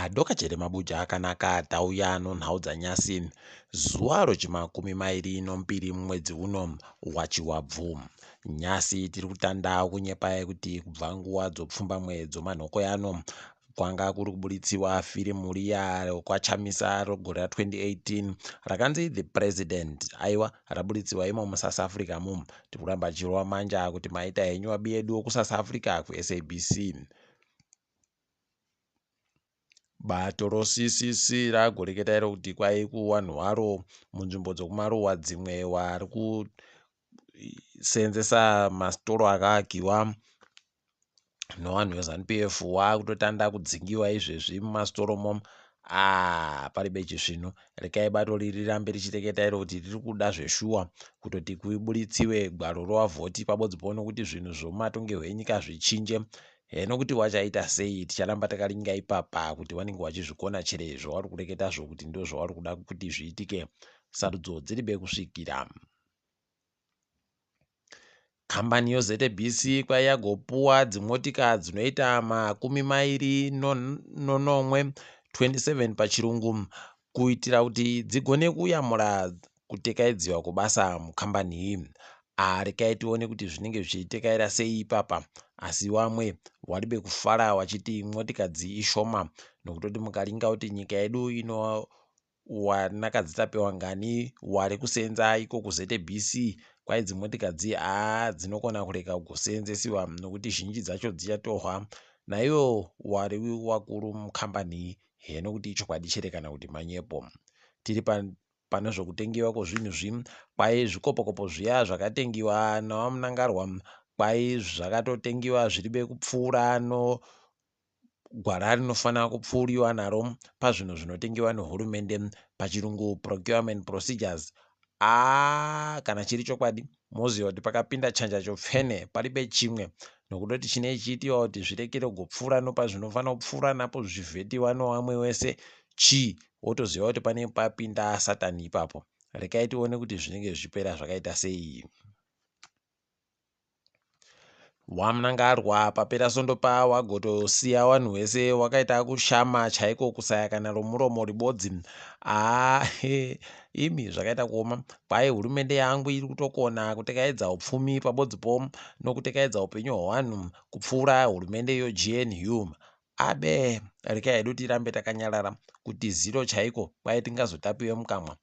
Adoka chere mabuja akanaka tauya nonhau dzanyasi zuva rochimakumi mairi nombiri mumwedzi uno waChiwabvu. Nyasi tiri kutanda kunyepai kuti kubva nguva dzopfumbamwe dzomanhoko yano kwanga kuri kuburitsiwa firimu riya rokwaChamisa regore ra2018 rakanzi The President. Aiwa raburitsiwa imo muSouth Africa mu. Tiri kuramba tichirova manja kuti maita henyu vabiyedu vokuSouth Africa kuSABC. Bato roCCC ragoreketa iro kuti kwai kuwanhu waro munzvimbo dzokumaruwa dzimwe wari kuseenzesa masitoro akaakiwa nevanhu veZanu PF wakutotanda kudzingiwa izvezvi mumasitoromo aa paribe chisvinu rekai bato riri rirambe richireketa iro kuti riri kuda zveshuwa kutoti kuburitsiwe gwaro rovavhoti pabodzi pono kuti zvinhu zvomumatongerwo enyika zvichinje Heno kuti wachaita sei ticharamba takaringa ipapa kuti wanenge wachizvikona chere zvawari kureketazvo kuti ndozvawari kuda kuti zviitike sarudzo dziribe kusvikira. Kambani yoZBC kwaiyagopuwa dzimotika dzinoita 27, 27 pachirungu, kuitira kuti dzigone kuyamura kutekaidziwa kwebasa mukambani iyi. Ah, rekai tione kuti zvinenge zvichitekaira sei ipapa. Asi wamwe waribe kufara wachiti motikadzi ishoma nokutoti mukaringa kuti nyika yedu ino wanakadzitapewa ngani wari kuseenza iko kuZBC kwai dzimotikadzi haa dzinokona kurega kugoseenzesiwa nokuti zhinji dzacho dzichatohwa naiwo wari wakuru mukambani iyi he nokuti ichokwadi chere kana kuti manyepo. Tiri pa pane zvokutengiwa kwozvinhu zvi kwai zvikopokopo zviya zvakatengiwa naVaMnangarwa kwai zvakatotengiwa zviribe kupfuura no gwara rinofanira kupfuuriwa naro pazvinhu zvinotengiwa nehurumende pachirungu procurement procedures aa kana chiri chokwadi moziva kuti pakapinda chanja chopfene paribe chimwe nokutoti chinei chiitiwa kuti zvirekere kugopfuura nopazvinofanira kupfuura napo zvichivhetiwa nowamwe wese chii wotoziva kuti pane papinda satani ipapo rekai tione kuti zvinenge zvichipera zvakaita sei. WaMnangarwa papera sondo pa wagotosiya wanhu wese wakaita kushama chaiko kusaya kana romuromo ribodzi haa imi zvakaita kuoma kwai hurumende yangu iri kutokona kutekaedza upfumi pabodzi po nokutekaedza upenyu hwewanhu kupfuura hurumende yoGNU abe rekai hedu tirambe takanyarara kuti zero chaiko kwai tingazotapiwe mukamwa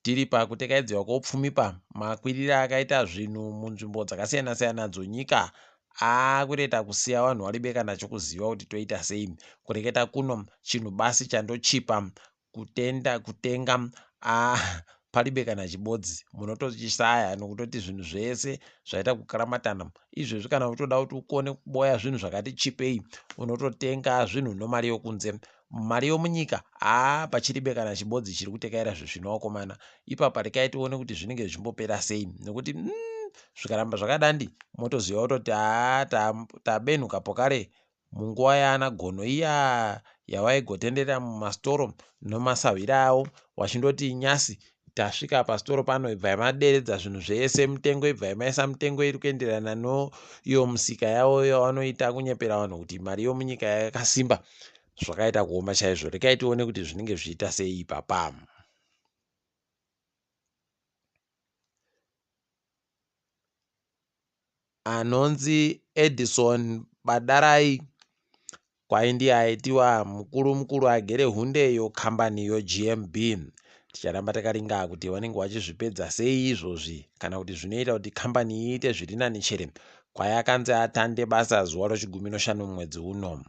Tiri pakutekaidziwa kwoupfumi pa makwirire akaita zvinhu munzvimbo dzakasiyana siyana dzonyika aakutoita kusiya vanhu waribe kana chokuziva kuti toita sei. Kureketa kuno chinhu basi chandochipa kutenda kutenga aa paribe kana chibodzi munotochisaya nokutoti zvinhu zvese zvaita kukaramatana izvezvi kana uchitoda kuti ukone kuboya zvinhu zvakati chipei unototenga zvinhu nomari yokunze Mari yomunyika haa pachiribe kana chibodzi chiri kutekaira zvisvinu vakomana. Ipapa rekai tione kuti zvinenge zvichimbopera sei nekuti mm, zvikaramba zvakadandi motoziva kutoti haa tabenhuka pokare munguva yaana gono iya yawaigotenderera mumasitoro nomasahwira avo wachindoti nyasi tasvika pasitoro pano ibvai maderedza zvinhu zvese mitengo ibvai maisa mitengo iri kuenderana noiyo musika yavo yavanoita kunyepera vanhu kuti mari yomunyika yakasimba zvakaita kuoma chaizvo rekai tione kuti zvinenge zvichiita sei ipapa. Anonzi Edison Badarai kwai ndiye aitiwa mukuru mukuru agere hunde yokambani yoGMB. Ticharamba takaringa kuti vanenge vachizvipedza sei izvozvi kana kuti zvinoita kuti kambani iite zviri nani chere kwai akanzi atande basa zuva rochigumi noshanu mumwedzi uno.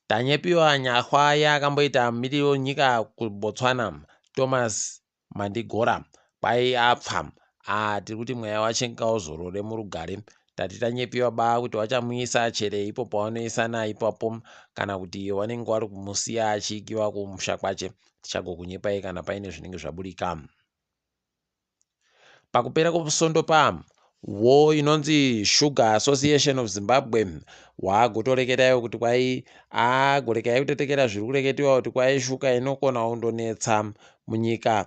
Tanyepiwa Nyahwa yaakamboita mumiriri wenyika kuBotswana Thomas Mandigora kwai apfa ah tiri kuti mweya wache ngauzorore murugare tati tanyepiwa ba kuti wachamuisa chere ipo pawanoisana ipapo kana kuti wanenge wari kumusiya achiikiwa kumusha kwache tichagokunyepai kana paine zvinenge zvaburika. Pakupera kweSvondo pa wo inonzi Sugar Association of Zimbabwe wagotoreketayo kuti kwai agorekai kutetekera zviri kureketiwa kuti kwai shuka inokona kundonetsa munyika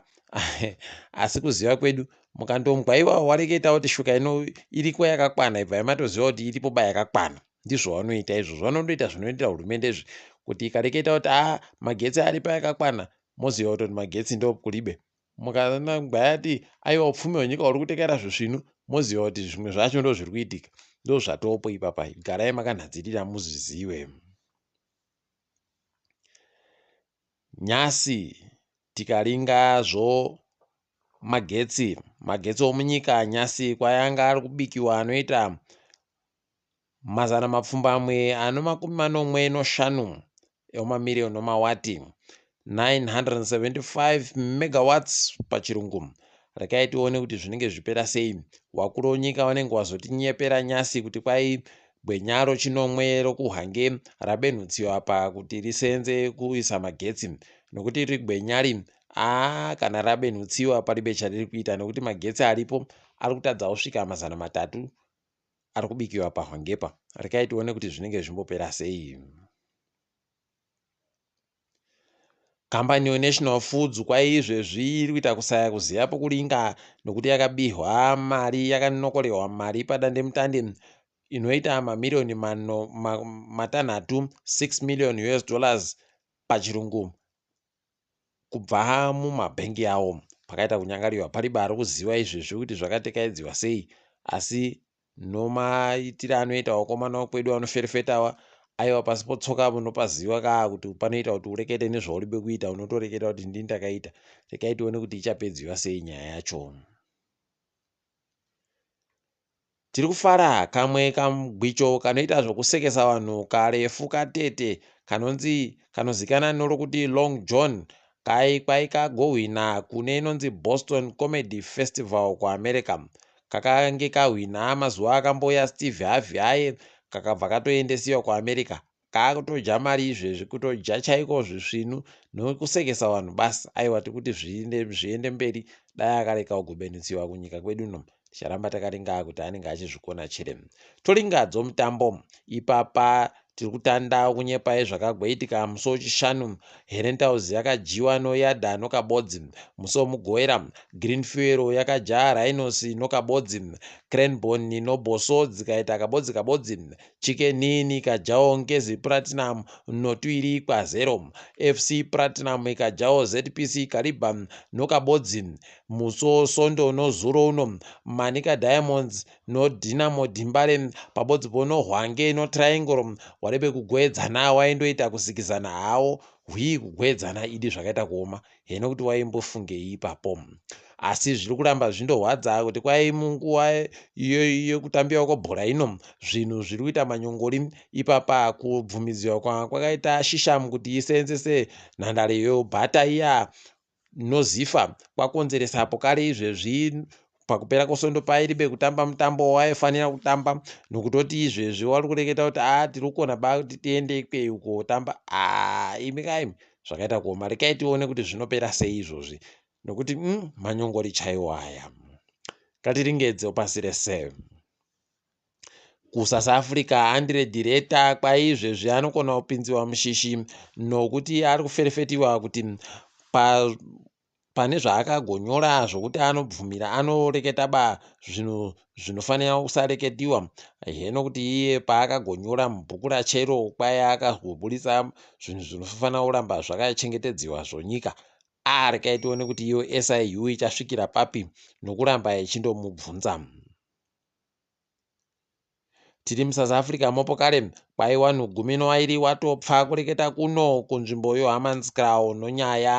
asi kuziva kwedu mukandomgwa iwawo wareketa kuti shuka ino iriko yakakwana ibvai matoziva kuti iripo ba yakakwana. Ndizvo vanoita izvozvo. Vanondoita zvinoita hurumende izvi kuti ikareketa kuti a ah, magetsi aripo yakakwana, moziva kutoti magetsi ndokuribe. Mukana gwayati aiwa upfumi hwenyika huri kutekera zvisvinu, moziva kuti zvimwe zvacho ndo zviri kuitika. Ndo zvatopo ipapa. Garai makanhadzirira muzvizive. Nyasi tikaringa zvo magetsi, magetsi omunyika nyasi kwayanga ari kubikiwa anoita 775 emamiriyoni emawati, 975 megawatts pachirungu. Rekai tione kuti zvinenge zvipera sei. Wakuru wenyika vanenge wazotinyepera nyasi kuti kwai gwenya rochinomwe rokuHwange rabenhutsiwa apa kuti risenze kuisa magetsi, nokuti iri gwenya ri aa kana rabenhutsiwa paribe chariri kuita nokuti magetsi aripo ari kutadza kusvika 300 ari kubikiwa paHwangepa. Rekai tione kuti zvinenge zvimbopera sei. Kambani yeNational Foods kwaizvezvi iri kuita kusaya kuziva pokuringa nokuti yakabihwa mari, yakanokorewa mari padandemutande inoita mamiriyoni matanhatu, 6 million US dollars pachirungu, kubva mumabhengi awo. Pakaita kunyangariwa paribe ari kuziva izvezvi kuti zvakatekaidziwa sei, asi nomaitire anoita vakomana vekwedu vanoferefeta ava, aiwa pasi potsoka unopaziva kaa kuti panoita kuti urekete nezvauribe kuita, unotoreketa kuti ndini ndakaita. Rekai tione kuti ichapedziwa sei nyaya yacho. Tiri kufara kamwe kamugwicho kanoita zvokusekesa vanhu karefu katete kanonzi kanozikana norokuti Long John kai kwai kagohwina kune inonzi Boston Comedy Festival kuAmerica. Kakange kahwina mazuva akambouya Steve Harvey aye kakabva katoendesiwa kuAmerica. Kakutoja mari izvezvi, kutoja chaiko zvisvinu nokusekesa vanhu basi. Aiwa tikuti zviende, zviende mberi. Dai akareka kugobenutsiwa kunyika kwedu no ticharamba takaringa kuti anenge achizvikona chere. Toringa dzomutambo ipapa tiri kutanda kunyepai zvakagoitika musi wechishanu. Herentals yakadyiwa noYada noKabodzi. Musi weMugovera Green Fuel yakadya Rhinos noKabodzi. Cranborne noBosso dzikaita kabodzi kabodzi. Chicken Inn ikadyawo Ngezi Platinum notuiri kwazero. FC Platinum ikadyawo ZPC Kariba noKabodzi. Musi weSondo nozuro uno Manica Diamonds noDynamo Dimbare pabodzipo noHwange noTriangle warebe kugoedzana waindoita kusikizana hawo hwii kugoedzana idi zvakaita kuoma heno kuti waimbofungei ipapo. Asi zviri kuramba zvindorwadza kuti kwai munguva yekutambiwa kwebhora ino zvinhu zviri kuita manyongori ipapa. Kubvumidziwa kwakaita Shishamu kuti iseenzese nhandare yobhata iya noZifa kwakonzeresa apo kare izvezvi pakupera kwesvondo pairibe kutamba mutambo waifanira kutamba nokutoti izvezvi wari kureketa kuti a tiri kukona ba kuti tiende ikweyo kotamba. A imi kaimi zvakaita kuoma. Rekai tione kuti zvinopera sei izvozvi nokuti manyongori chaiwo aya. Ngatiringedze pasi rese. KuSouth Africa Andre Direta kwaizvezvi anokona kupinziwa mushishi nokuti ari kuferefetiwa kuti pa pane zvaakagonyora zvokuti anobvumira anoreketa ba zvinhu zvinofanira kusareketiwa. Heno kuti iye paakagonyora mubhuku rachero kwai akagoburitsa zvinhu zvinofanira kuramba zvakachengetedziwa zvonyika. A rekai tione kuti iyo SIU ichasvikira papi nokuramba ichindomubvunza. Tiri muSouth Africa mopo kare kwai wanhu gumi nowairi watopfa kureketa kuno kunzvimbo yoHammanskraal nonyaya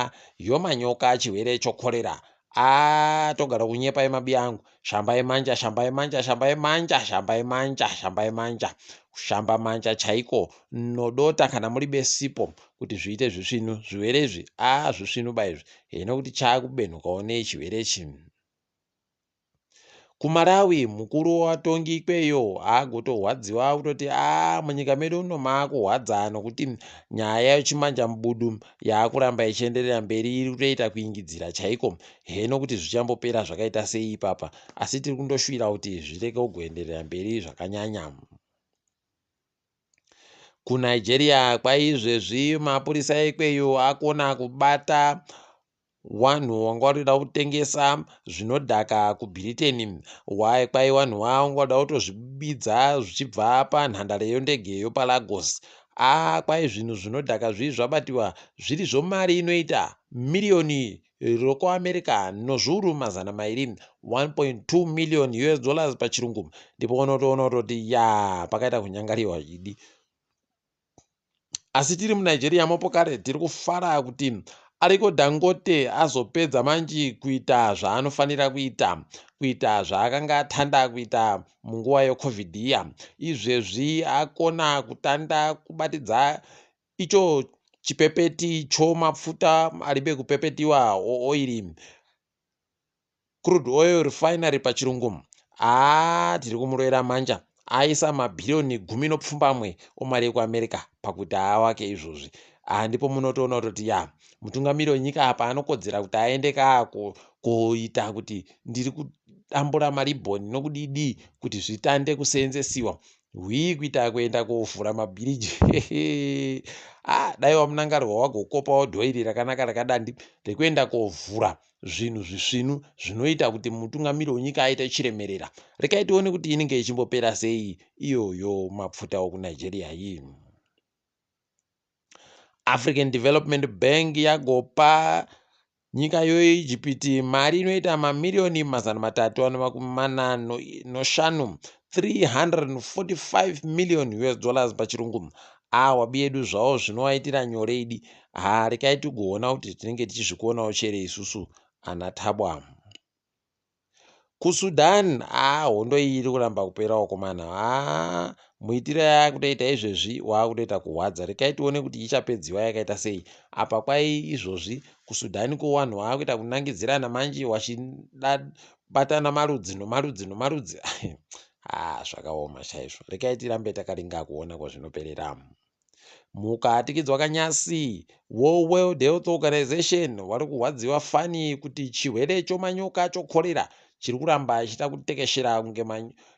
yomanyoka chihwere chokorera. Aa togara kunyepai mabiya angu. Shambai manja, shambai manja, shambai manja, shambai manja, shambai manja. Kushamba manja chaiko nodota kana muri besipo kuti zviite zvisvinu. Zviwere izvi aa zvisvinu ba izvi. Hino kuti chakubenhukawo nei chihwere ichi. KuMalawi mukuru wevatongi ikweyo agotorwadziwa kutoti aa munyika medu muno maakurwadza nokuti nyaya yechimanjamubudu yaakuramba ichienderera mberi iri kutoita kuingidzira chaiko. Heno kuti zvichambopera zvakaita sei ipapa asi tiri kundoshuwira kuti zvirege kugoenderera mberi zvakanyanya. KuNigeria kwaizvezvi mapurisa ekweyo akona kubata. Wanhu wanga warikuda kutengesa zvinodhaka kuBritain kwai wanhu wanga wada kutozvibidza zvichibva panhandare yendege yopaLagos. Aa kwai zvinhu zvinodhaka zvii zvabatiwa zviri zvomari inoita miriyoni rokuAmerica nozviuru 200, 1.2 million US dollars pachirungu. Ndipo unotoona kutoti yaa pakaita kunyangariwa idi. Asi tiri muNigeria mopokare tiri kufara kuti Aliko Dangote azopedza manji kuita zvaanofanira kuita, kuita zvaakanga atanda kuita munguva yeCovid iya. Izvezvi akona kutanda kubatidza icho chipepeti chomapfuta aribe kupepetiwa ooiri. Crude Oil Refinery pachirungu. Haa tiri kumurovera manja. Aisa mabhiriyoni 17 omari yekuAmerica pakuti aawake izvozvi. Haa ndipo munotoona kutoti ya mutungamiri wenyika apa anokodzera kuti aende kaa koita kuti ndiri kudambura maribhoni nokudidii kuti zvitande kuseenzesiwa. Hwii kuita kuenda kovhura mabhiriji. Ah, dai waMnangagwa wagokopawo dhoiri rakanaka rakadandi rekuenda kovhura zvinhu zvisvinu zvinoita kuti mutungamiri wenyika aite chiremerera. Rekai tione kuti inenge ichimbopera sei iyoyo mapfuta okuNigeria iyi. African Development Bank yagopa nyika yoIjipiti mari inoita mamiriyoni 345, 345 million US dollars pachirungu. Awa biyedu zvawo zvinowaitira nyore idi. Haa rekai tigoona kuti tinenge tichizvikonawo chere isusu ana Thabwa. KuSudan haa hondo iyi iri kuramba kupera wakomana. Haa muitiro yakutoita izvezvi waakutoita kuhwadza. Rekai tione kuti ichapedziwa yakaita sei. Apa kwai izvozvi kuSudan ko wanhu waakuita kunangidzirana manje wachibatana marudzi nomarudzi nomarudzi. Haa zvakaoma chaizvo. Rekai tirambe takaringa kuona kwazvinoperera. Mukatikidzwa kanyasi woWorld Health Organization vari kurwadziwa fani kuti chirwere chomanyoka chokorera chiri kuramba chichita kutekeshera kunge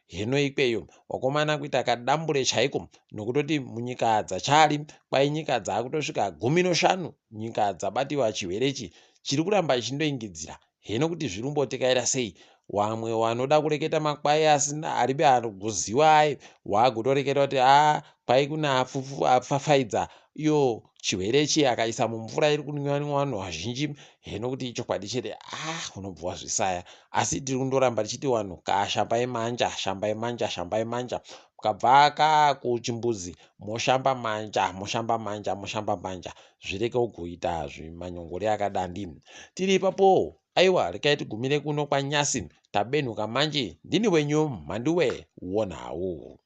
heno ikweyo. Wakomana kuita kadambure chaiko nokutoti munyika dzachari kwai nyika dzakutosvika 15 nyika dzabatiwa chirwere ichi chiri kuramba chichindoingidzira. Heno kuti zviri kumbotekaira sei. Wamwe wanoda kureketa makwai asina aribe anogoziwa aye wagotoreketa kuti haa kwai kune apfafaidza iyo chirwere ichi akaisa mumvura iri kunwiwa nevanhu vazhinji. Heno kuti ichokwadi chere ah unobva wazvisaya. Asi tiri kundoramba tichiti vanhu ka shambai manja, shambai manja, shambai manja. Mukabva ka kuchimbuzi moshamba manja, moshamba manja, moshamba manja. Zvireke kuita zvimanyongori akadandi. Tiri ipapo aiwa rekai tigumire kuno kwaNyasi tabenhuka manje ndini wenyu Mhanduwe wonhau.